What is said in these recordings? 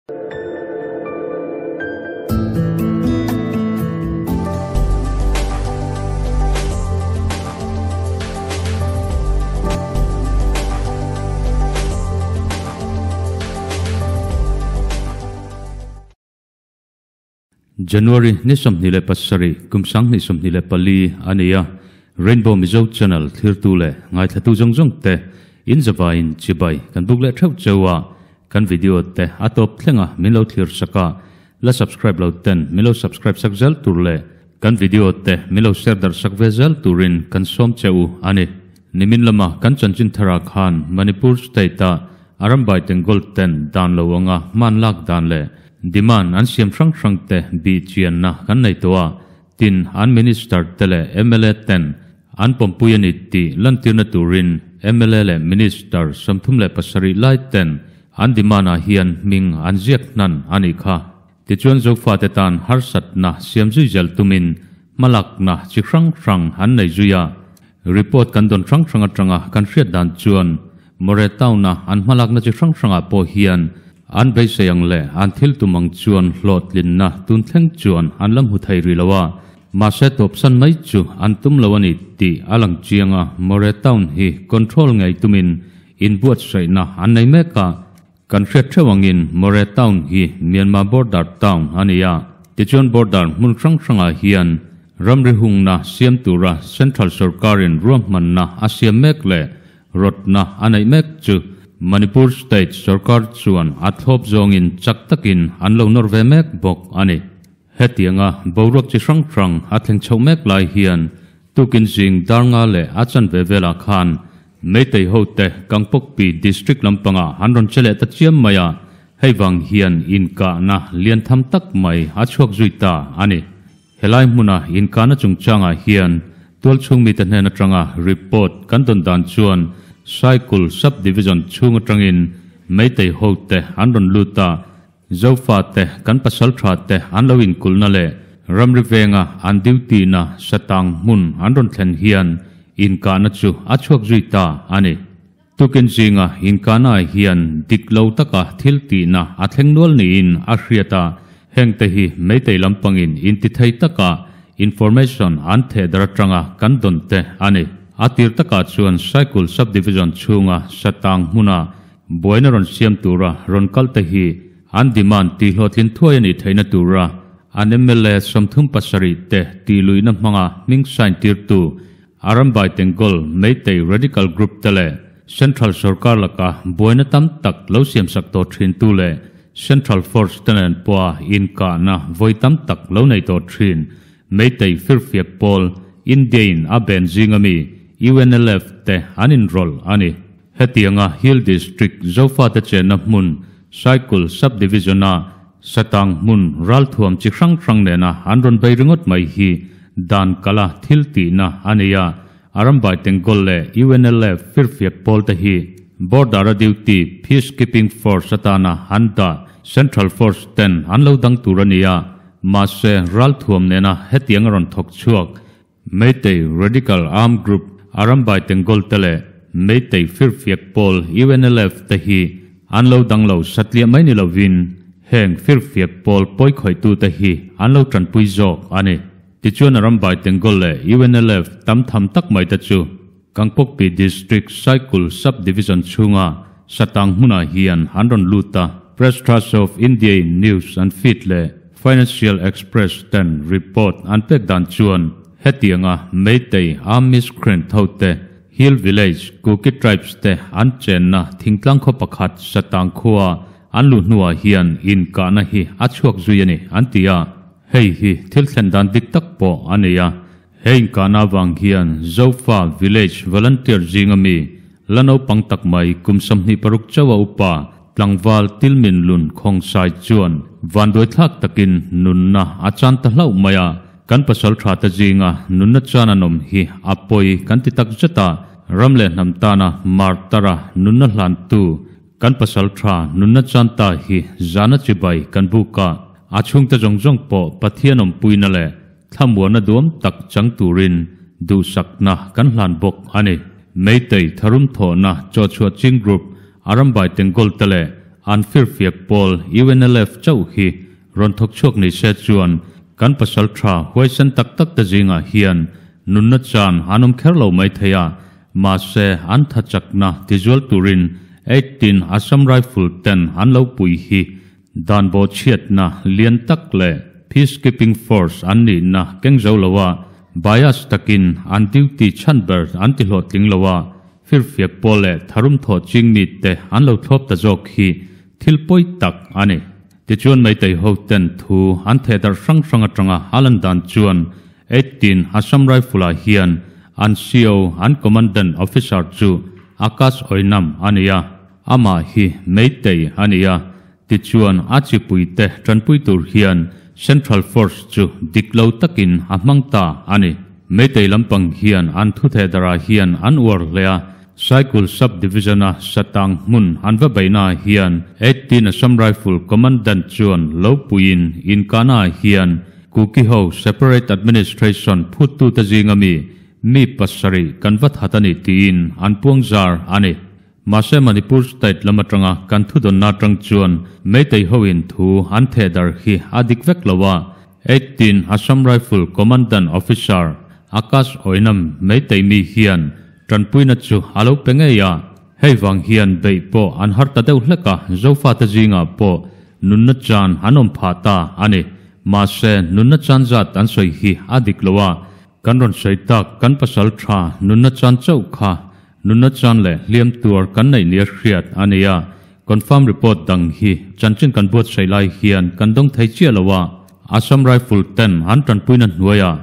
January ni 27 kum 2024 a ni a, Rainbow Mizo Channel thirtu leh ngaithlatu zawng zawng te in zavain chibai kan buk leh theuh cheu a, kan video te a tawp thlenga min lo thlir sak a, la subscribe lo ten min lo subscribe sak zel tur leh kan video te min lo share darh sak ve zel turin kan sawm che u a ni. Nimin lama kan chanchin thara khan Manipur state a Arambai Tengol ten dan lo anga hman lak dan leh demand an siam hrang hrang te bih chianna kan nei tawh a, tin an minister te leh mla ten an pawmpui a ni tih lantirna turin mla leh minister 37 lai ten an demand ah hian hming an ziak hnan a nih kha. Tichuan Zofate tan harsatna siam zui zel tumin hmalakna chi hrang hrang an nei zui a. Report kan dawn hrang hrang atanga kan hriat dan chuan Moreh Town-a an hmalakna chi hrang hrangah pawh hian an beisei ang leh an thil tum ang chuan hlawhtlinna tun thleng chuan an la hmu thei rih lo a. Mahse tawpsan mai chu an tum lo a ni tih a lang chiang a, Moreh Town hi control ngei tumin inbuatsaihna an nei mek a. Kan hriat theuh angin Moreh Town hi Myanmar border town a ni a, tichuan border hmun hrang hrangah hian ramri hungna siam tura central sorkarin ruahmanna a siam mek leh rawtna a neih mek chu Manipur state sorkar chuan a thlawp zawngin chak takin an lo nawr ve mek bawk a ni. Hetianga boruak chi hrang hrang a thleng chhoh mek lai hian tukin zing dar nga leh a chanve velah khan Meitei hote Kangpokpi District lampangah an rawn che leh ta chiam mai a, hei vang hian inkahna lian tham tak mai a chhuak zui ta a ni. Helai hmuna inkahna chungchangah hian tualchhung mite hnen atanga report kan dawn dan chuan Saikul Sub-Division chhung atangin Meitei hote an rawn lut a, Zofate kan pasaltha te an lo inkulhna leh ramri venga an duty na satang hmun an rawn thlen hian inkahna chu a chhuak zui ta a ni. Tukin zinga inkahna ah hian dik lo taka thil tihna a thleng nual niin a hriat a, hengte hi Meitei lampangin intithei taka information an theh dar atanga kan dawn te a ni. A tir takah chuan Saikul Sub-Division chhunga satang hmuna Buaina rawn siam tura rawn kal te hi an demand tih hlawhtlin thuai a nih theihna tura an mla 37 te tih luihna hmanga hming sign tirtu Arambai Tengol Meitei Radical Group te leh Central sorkar laka buaina tam tak lo siamsak tawh thintu leh Central Force te nen pawha inkahna vawi tam tak lo nei tawh thin Meitei firfiak pawl India-in a ben zinga mi UNLF te an inrawlh a ni. Hetianga Hill District Zofate chenna hmun Saikul Sub-Division-a Satang hmun ralthuam chi hrang hrang nena an rawn bei ringawt mai hi dan kala thil tihna a nei a, Arambai Tengol leh UNLF firfiak pawl te hi Border-a duty Peacekeeping Force atana an dah Central Force ten an lo dang tur a ni a, mahse ralthuam nena hetianga rawn thawk chhuak Meitei Radical Armed Group Arambai Tengol te leh Meitei Firfiak pawl UNLF te hi an lo dang lo satliah mai ni lovin heng firfiak pawl pawikhawihtu te hi an lo tanpui zawk a ni. Tichuan Arambai Tengol leh UNLF tam tham tak mai te chu Kangpokpi District Saikul Sub-Division chhunga Satang hmunah hian an rawn lut a. Press Trust of India-in news an feed leh Financial Express ten report an pek dan chuan hetianga Meitei Armed Miscreant hote Hill Village Kuki Tribes te an chenna thingtlang khaw pakhat Satang khua an luh hnuah hian inkahna hi a chhuak zui a ni an ti a, hei hi thil thlen dan dik tak pawh a nei a. He inkahna avang hian Zofa Village Volunteer zinga mi la naupang tak mai kum 26 chauha upa tlangval Tilmin Lun Khawngsai chuan vanduai thlak takin nunna a chan ta hlauh mai a, kan pasal tha te zinga nunna chan an awm hi a pawi kan ti tak zet a, ram leh hnam tana martara nunna hlantu kan pasal tha nunna chan ta hi zana chibai kan buk a, a chhungte zawng zawng pawh Pathian awmpuina leh Thlamuana duam tak chang turin duhsakna kan hlan bawk a ni. Meitei tharum thawhna Chawchhuah Ching Group, Arambai Tengol te leh an firfiak pawl UNLF chauh hi rawn thawk chhuak ni se chuan kan pasaltha huaisen tak tak te zingah hian nunna chan an awm kher lo mai thei a, mahse an tha chakna tizual turin 18 Assam Rifle ten an lo pui hi dan bawhchhiatna lian tak leh Peacekeeping Force an nihna keng zo lo a, bias takin an duty chhan ber an ti hlawhtling lo a, firfiak pawl leh tharum thawh ching mite an lo thlawp ta zawk hi thil pawi tak a ni. Tichuan Meitei ho ten thu an theh darh hrang hrang atanga a lan dan chuan 18 Assam Rifle ah hian an CO, an Commandant Officer chu Akash Oinam a ni a, amah hi Meitei a ni a, tichuan a chipuite tanpui tur hian Central Force chu dik lo takin a hmang ta a ni. Meitei lampang hian an thu theh darah hian an uar hle a, Saikul Sub Division-a Satang hmun an va beihnaah hian 18 Assam Rifle Commandant chuan lo puiin inkahnaah hian Kuki ho Separate Administration phuttute zinga mi mi pasarih kan va that a ni tiin an puang zar a ni. Mahse Manipur State lam atanga kan thudawnna atang chuan Meitei hoin thu an theh dar hi a dik vek lo a, 18 Assam Rifle Commandant Officer Akash Oinam Meitei mi hian Tanpuina chu a lo pe ngei a, hei vang hian beih pawh an har ta deuh hlek a, Zofate zingah pawh nunna chan an awm phah ta a ni. Mahse, nunna chan zat an sawi hi a dik lo a, kan rawn sawi tak kan pasal tha nunna chan chauh kha nunna chan leh hliam tuar kan neih nia hriat a ni a, confirm report dang hi chanchin kan buatsaih lai hian kan dawng thei chiah lo a, Assam Rifle ten an tanpuina hnuaiah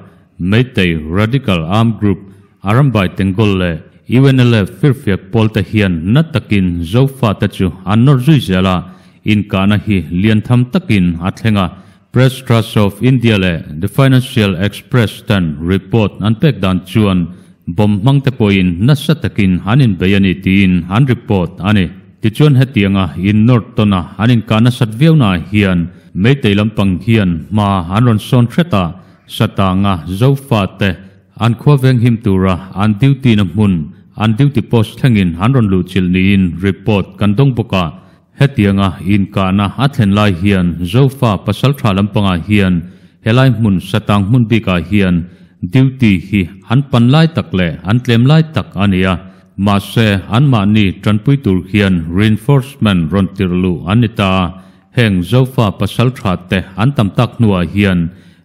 Meitei Radical Armed Group Arambai Tengol leh UNLF firfiak pawl te hian na takin Zofa te chu an nawr zui zel a, inkahna hi lian tham takin a thleng a. Press Trust of India leh The Financial Express ten report an pek dan chuan bomb hmang te pawhin nasa takin an inbei a ni tiin an report a ni. Tichuan hetianga in nawr tawna an inkah nasat viaunaah hian Meitei lampang hian hma an rawn sawn hret a, Satanga Zofa te An khua venghim tura an duty na hmun, an duty post thlengin an rawn luhchilh niin report kan dawng bawk a. Hetianga inkahna a thlen lai hian Zofa pasaltha lampangah hian helai hmun Satang hmun bikah hian duty hi an pan lai tak leh an tlem lai tak a ni a. Mahse, anmahni tanpui tur hian reinforcement rawn tirh luh an ni ta a. Heng Zofa pasaltha te an tam tak hnuah hian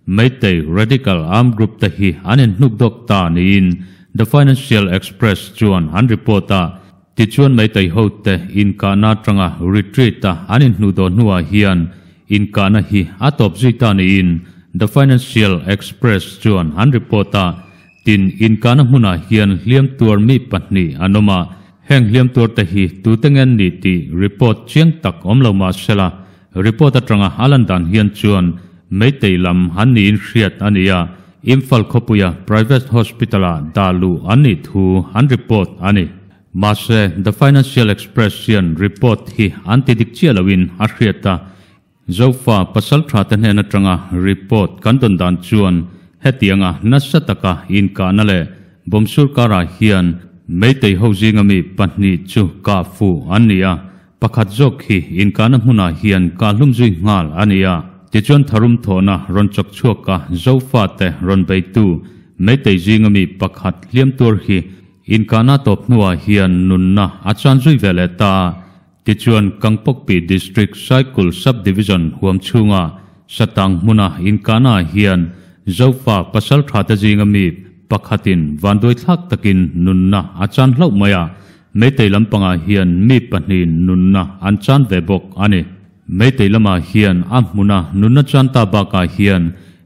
Meitei Radical Armed Group te hi an inhnuk dawk ta niin The Financial Express chuan an report a. Tichuan Meitei hote inkahna atanga retreat a an inhnuh dawh hnuah hian inkahna hi a tawp zui ta niin The Financial Express chuan an report a. Tin, inkahna hmunah hian hliam tuar mi pahnih an awm a, heng hliam tuar te hi tute nge an nih tih report chiang tak awm lo mah sela, Report atanga a lan dan hian chuan Meitei lam an niin hriat a ni a, Imphal khawpuia private hospital-ah dah luh an nih thu an report a ni. Mahse, The Financial Express hian report hi an ti dik chiah loin a hriat a, Zofa pasaltha te hnen atanga report kan dawn dan chuan hetianga nasa taka inkahna leh bawmsur karah hian Meitei ho zinga mi pahnih chu kah fuh an ni a, Pakhat zawk hi inkahna hmunah hian kahlum zui nghal a ni a, tichuan tharum thawhna rawn chawk chhuak a Zofate rawn beitu Meitei zinga mi pakhat hliam tuar hi inkahna tawp hnuah hian nunna a chan zui ve leh ta a, tichuan Kangpokpi District Saikul Sub-Division huam chhunga Satang hmuna inkahna ah hian Zofa pasalthate zinga mi pakhatin vanduaithlak takin nunna a chan hlauh mai a, Meitei lampangah hian mi pahnihin nunna an chan ve bawk a ni. Meitei lamah hian a hmuna nunna chan ta bakah hian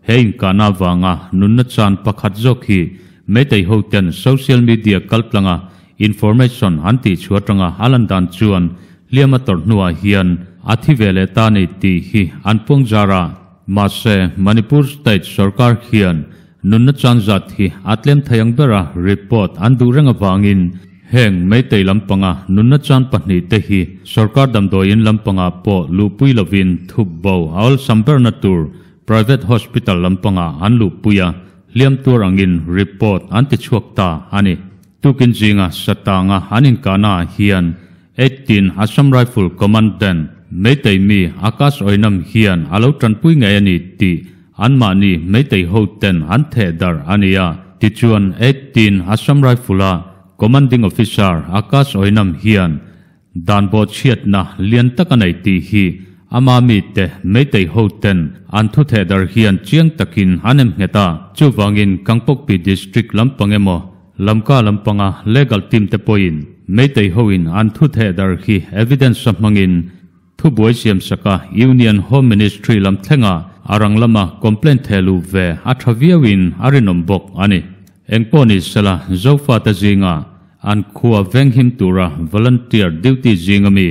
he inkahna avanga nunna chan pakhat zawk hi Meitei hoten social media kaltlanga information an tihchhuah atanga a lan dan chuan hliam a tawrh hnuah hian a thi ve leh ta ni tih hi an puang zar a. Mahse, Manipur state sorkar hian Nunna chan zat hi a tlem thei ang bera report an duh reng avangin heng Meitei lampanga nunna chan pahnihte hi sorkar damdawiin lampangah pawh luhpui lovin thup bo a awlsam berna tur private hospital lampangah an luhpui a, hliam tuar angin report an ti chhuak ta a ni. Tukin zinga Satanga an inkahnaah hian 18 Assam Rifle Commandant. Meitei mi Akash Oinam hian a lo tanpui ngei a ni tih anmahni Meitei hoten an theh darh a ni a. Tichuan 18 Assam Rifle-a Commanding Officer Akash Oinam hian dan bawhchhiatna lian tak a nei tih hi ama mite Meitei hoten an thu theh darh hian chiang takin an em nghet a. Chuvangin Kangpokpi District lampang emaw Lamka lampanga legal team te pawhin Meitei hoin an thu theh darh hi evidence a hmangin thubuai siam saka Union Home Ministry lam thlenga a rang lama complaint theh luh ve a tha viauin a rinawm bawk a ni. Engpawh ni sela Zofate zinga an khua venghim tura volunteer duty zinga mi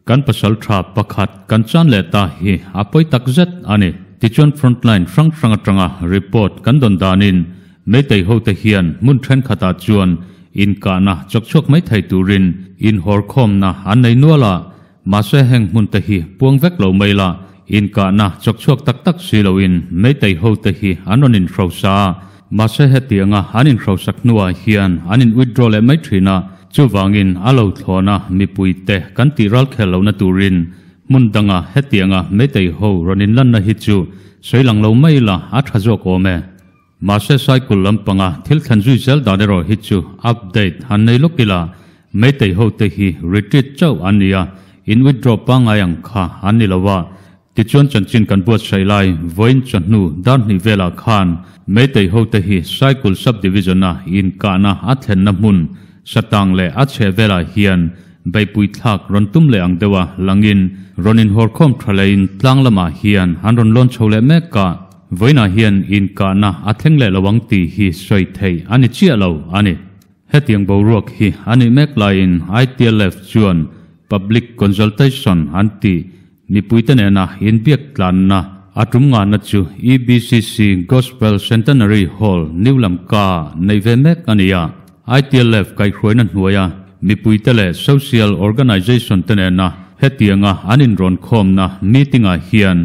kan pasal tha pakhat kan chan leh ta hi a pawi tak zet a ni. Tichuan frontline hrang hrang atanga report kan dawn danin Meitei hote hian hmun thenkhatah chuan inkahna chawkchhuak mai thei turin inhawrkhawmna an nei nual a, mahse heng hmunte hi puang vek lo mai la, inkahna chawkchhuak tak tak si loin Meitei hote hi an rawn inhrosa a, mahse hetianga an inhrosak hnuah hian an in withdraw leh mai thin a, chuvangin a lo thlawna mipuite kan tih ralkhel lohna turin hmun danga hetianga Meitei ho rawn inlanna hi chu sawi lang lo mai la a tha zawk awm e. Mahse cycle lampanga thil thlen zui zel dan erawh hi chu update han nei lawk ila, Meitei ho te hi retreat chauh an ni a, in withdraw pangngai ang kha an ni lo a. Tichuan chanchin kan buatsaih lai vawiin chawhnu dar hnih velah khan Meitei ho te hi cycle sub-division a inkahna a thlenna hmun Satang leh a chheh velah hian beihpui thlak rawn tum leh ang deuha langin rawn inhawrkhawm tha lehin tlang lamah hian an rawn lawn chho leh mek a. Vawiinah hian inkahna a thleng leh lo ang tih hi sawi theih a ni chiah lo a ni. Hetiang boruak hi a nih mek laiin ITLF chuan Public Consultation an tih mipuite nena inbiak tlanna a tum ngahna chu EBCC Gospel Centenary Hall, New Lamka neih ve mek a ni a. ITLF kaihhruaina hnuaia mipuite leh social organization te nena hetianga an inrawnkhawmna meeting-ah hian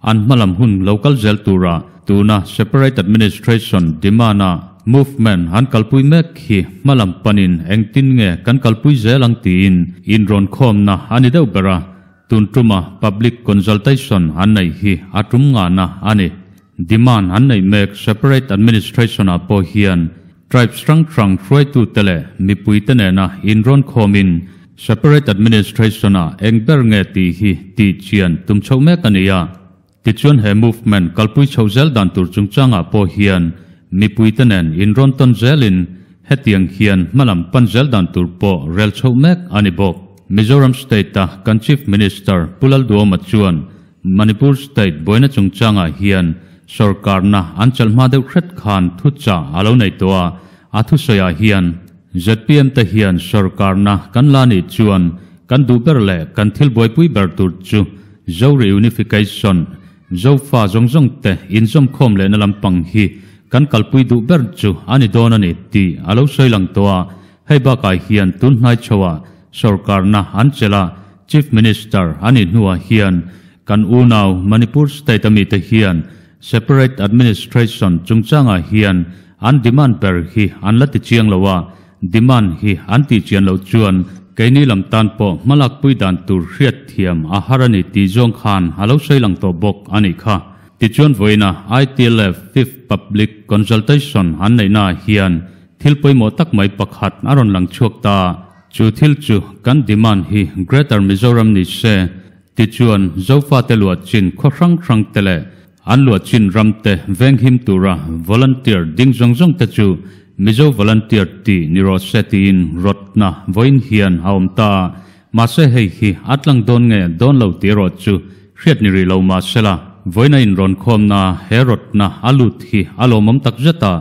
An hmalam hun lo kal zel tura tuna Separate Administration demand-a movement an kalpui mek hi hmalam panin engtin nge kan kalpui zel ang tiin inrawnkhawmna a ni deuh ber a, tun tuma public consultation an neih hi a tum ngahna a ni. Demand an neih mek Separate Administration-ah pawh hian Tribes hrang hrang hruaitute leh mipuite nena inrawnkhawmin Separate Administration-ah eng ber nge tih hi tih chian tum chhoh mek a ni a. Tichuan he movement kalpui chhoh zel dan tur chungchangah pawh hian mipuite nen inrawn tawn zelin hetiang hian hmalam pan zel dan tur pawh rel chhoh mek a ni bawk. Mizoram State-a kan Chief Minister Pu Lalduhoma chuan Manipur State buaina chungchangah hian sorkarna an chalh hma deuh hret khan thuchah a lo nei tawh a, a thusawiah hian zpm te hian sorkarna kan la nih chuan kan duh ber leh kan thil buaipui ber tur chu Zo reunification, Zofa zawng zawng te inzawmkhawm lehna lampang hi kan kalpui duh ber chu a ni dawn a ni tih a lo sawi lang tawh a. Hei bakah hian tun hnai chhoah sorkarna an chelh a, Chief Minister a nih hnuah hian kan unau Manipur State a mite hian Separate Administration chungchangah hian an demand ber hi an la ti chiang lo a, demand hi an tih chian loh chuan keini lam tan pawh hmalakpui dan tur hriat thiam a har a ni tih zawng khan a lo sawi lang tawh bawk a nih kha. Tichuan vawiina ITLF Fifth Public Consultation an neihnaah hian Thil pawimawh tak mai pakhat a rawn lang chhuak ta. Chu thil chu kan demand hi Greater Mizoram ni se, tichuan Zofate luah chin khaw hrang hrang te leh an luah chin ram te venghim tura volunteer ding zawng zawng te chu Mizo volunteer tih ni rawh se tiin rawtna vawiin hian a awm ta. Mahse hei hi a tlang dawn nge dawn lo tih erawh chu hriat ni rih lo mahsela vawiin a inrawnkhawmna he rawtna a lut hi a lawmawm takzet a,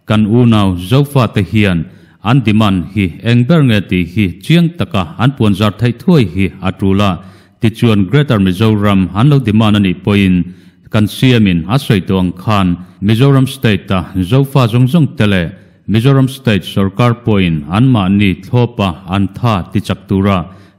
Kan unau Zofate hian an demand hi eng ber nge tih hi chiang taka an puanzar theih thuai hi a tul a, tichuan Greater Mizoram an lo demand a nih pawhin kan CM in a sawi tawh ang khan Mizoram State a Zofa zawng zawng te leh Mizoram State sorkar pawhin anmahni thlawpa an tha tichak tura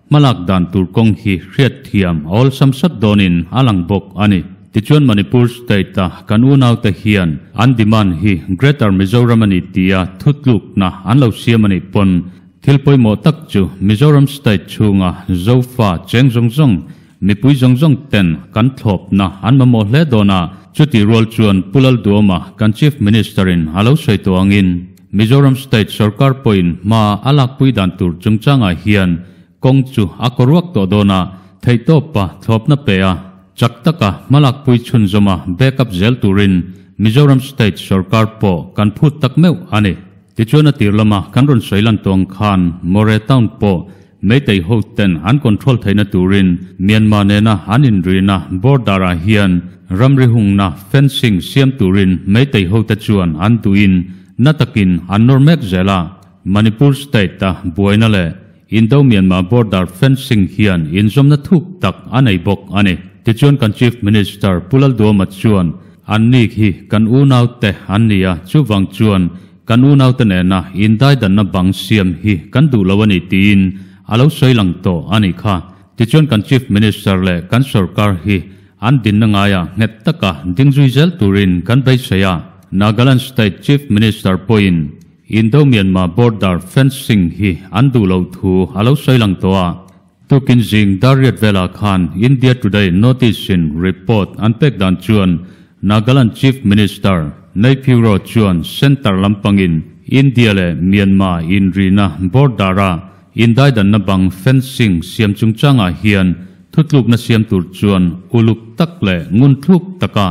Hmalak dan tur kawng hi hriat thiam a awlsam sat dawnin a lang bawk a ni. Tichuan Manipur State-a kan unaute hian an demand hi Greater Mizoram a ni tia thutlukna an lo siam a nih pawn thil pawimawh tak chu Mizoram State chhunga Zofa cheng zawng zawng mipui zawng zawng ten kan thlawpna an mamawh hle dawn a, chutih rual chuan Pu Lalduama kan Chief Minister in a lo sawi tawh angin Mizoram State sawrkar pawhin hma a lakpui dan tur chungchangah hian kawng chu a kaw ruak tawh dawn a, theihtawpa thlawpna pe a, chak taka hma lakpui chhunzawma backup zel turin Mizoram State sawrkar pawh kan phut tak meuh a ni. Tichuan a tir lama kan rawn sawi lan tawng khan Moreh Town pawh Meitei ho ten an control theihna turin Myanmar nena an inrina border ah hian ramri hungna fencing siam turin Meitei ho te chuan an duhin na takin an nawr mek zel a. Manipur state a buaina leh Indo-Myanmar border fencing hian inzawmna thuk tak a nei bawk a ni. Tichuan kan Chief Minister Pu Lalduama chuan an ni hi kan unaute an ni a, chuvang chuan Kan unaute nena indaidanna bang siam hi kan duh lo a ni tiin a lo sawi lang tawh a nih kha. Tichuan kan Chief Minister leh kan sorkar hi an dinna ngaiah nghet taka ding zui zel turin kan beisei a. Nagaland State Chief Minister pawhin Indo-Myanmar border fencing hi an duh loh thu a lo sawi lang tawh a. Tukin zing Darriat velah khan India Today notice in report an pek dan chuan Nagaland Chief Minister Neiphiu Ro chuan Centre lampangin India leh Myanmar inrina border-a indaidanna bang fencing siam chungchangah hian thutlukna siam tur chuan uluk tak leh ngunthluk taka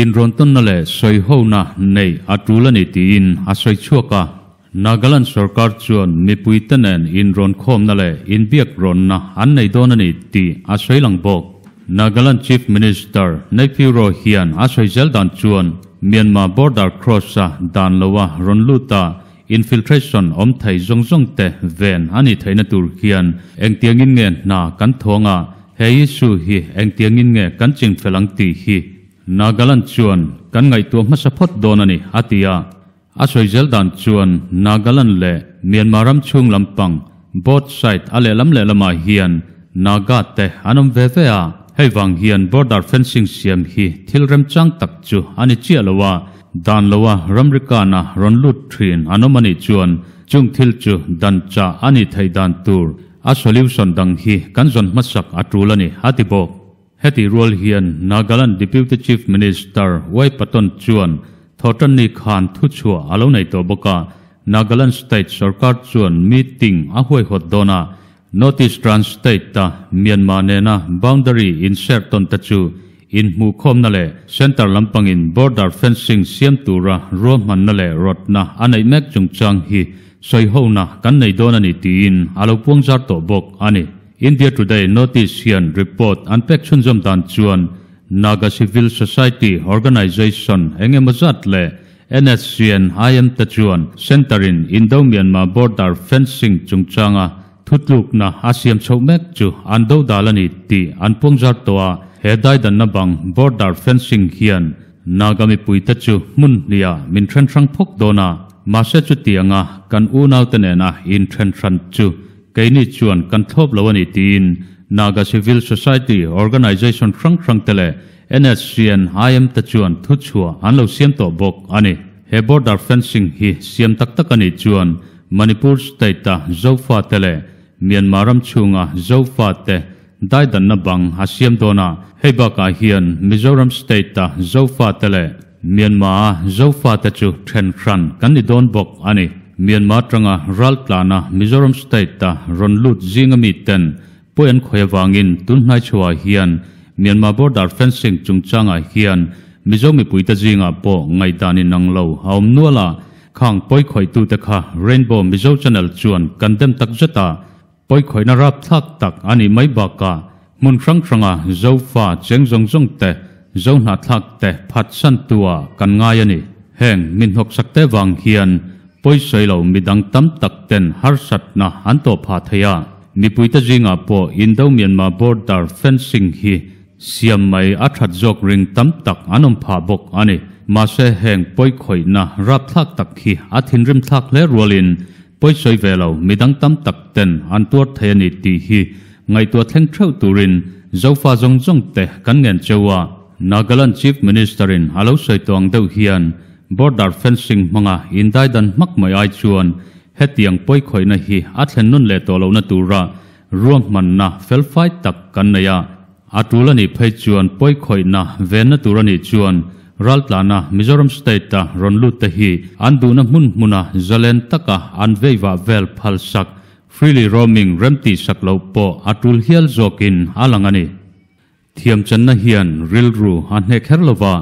inrawntawnna leh sawihona neih a tul a ni tiin a sawi chhuak a. Nagaland sorkar chuan mipuite nen inrawn khawmna leh inbiak rawnna an nei dawn a ni tih a sawi lang bawk. Nagaland Chief Minister Neiphiu Ro hian a sawi zel dan chuan Myanmar border cross-a dan loa rawn luta infiltration awm thei zawng zawng te ven a nih theihna tur hian engtiangin nge hna kan thawng a, he issue hi engtiangin nge kan chingfel ang tih hi Nagaland chuan kan ngaihtuah hmasa phawt dawn a ni, a ti a. A sawi zel dan chuan Nagaland leh Myanmar ram chhung lampang both side a lehlam lehlamah hian Naga te an awm ve ve a, hei vang hian border fencing siam hi thil remchang tak chu a ni chiah lo a, dan loa ramri kana rawn lut thin an awm a nih chuan chung thil chu dan chah a nih theih dan tur a solution dang hi kan zawn hmasak a tul a ni, a ti bawk. Heti rual hian Nagaland Deputy Chief Minister Y Patton chuan Thawhtanni khan thuchhuah a lo nei tawh bawk a, Nagaland State sorkar chuan meeting a huaihawt dawn a, North Eastern State-a Myanmar nena boundary inserh tawn te chu inhmuhkhawmna leh Centre lampangin border fencing siam tura ruahmanna leh rawtna a neih mek chungchang hi sawihona kan nei dawn a ni tiin a lo puangzar tawh bawk a ni. India Today notice hian report an pek chhunzawm dan chuan Naga Civil Society Organisation eng emaw zat leh NSCN IM te chuan Centre in Indo-Myanmar border fencing chungchanga thutlukna a siam chhoh mek chu an do dal a ni tih an puangzar tawh a, he daidanna bang border fencing hian Naga mipuite chu hmun hniah min then hrang phawk dawn a, mahse chutianga kan unaute nena inthen hran chu Keini chuan kan thlawp lo a ni tiin Naga Civil Society Organisation hrang hrang te leh NSCN IM te chuan thuchhuah an lo siam tawh bawk a ni. He border fencing hi siam tak tak a nih chuan Manipur state-a Zofa te leh Myanmar ram chhunga Zofa te daidanna bang a siam dawn a, hei bakah hian Mizoram state-a Zofa te leh Myanmar-a Zofa te chu then hran kan ni dawn bawk a ni. Myanmar atanga raltlana Mizoram state-a rawn lut zinga mi ten pawi an khawih avangin tun hnai chhuah hian Myanmar border fencing chungchangah hian Mizo mipuite zingah pawh ngaihdan inang lo a awm nual a, khang pawi khawihtute kha Rainbow Mizo Channel chuan kan dem tak zet a, Pawi khawihna rapthlak tak a nih mai bakah hmun hrang hranga Zofa cheng zawng zawng te, Zo hnahthlak te phatsan tua kan ngai a ni. Heng min hnawksak te vang hian pawi sawi lo midang tam tak ten harsatna an tawh phah thei a. Mipuite zingah pawh Indo-Myanmar border fencing hi siam mai a that zawk ring tam tak an awm phah bawk a ni. Mahse heng pawi khawihna rapthlak tak hi a thinrim thlak hle rualin Pawi sawi ve lo, midang tam tak ten an tuar thei a ni tih hi ngaihtuah thleng theuh turin Zofa zawng zawng te kan ngen cheu a. Nagaland Chief Minister in a lo sawi tawh ang deuh hian border fencing hmanga indaidan hmak mai ai chuan hetiang pawi khawihna hi a thlen nun leh tawh lohna tura ruahmanna felfai tak kan nei a. A tul a nih phei chuan pawi khawihna venna tur a nih chuan raltlana Mizoram state-a rawn lut te hi an duhna hmun hmuna zalen taka an veivah vel phal sak, freely roaming, remtih sak loh pawh a tul hial zawkin a lang a ni. Thiamchanna hian rilru a hneh kher lova,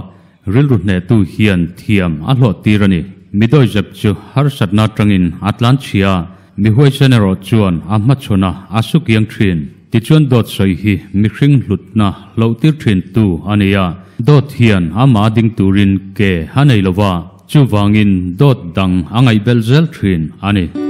rilru hnehtu hian thiam a hlawh tir a ni. Mi dawizep chu harsatna atangin a tlan chhia a, mi huaisen erawh chuan a hmachhawn a, a sukiang thin. Tichuan dawt sawi hi mihring hlutna hloh tir thintu a ni a, dawt hian amah ding turin ke a nei lova, chuvangin dawt dang a ngaihbelh zel thin a ni.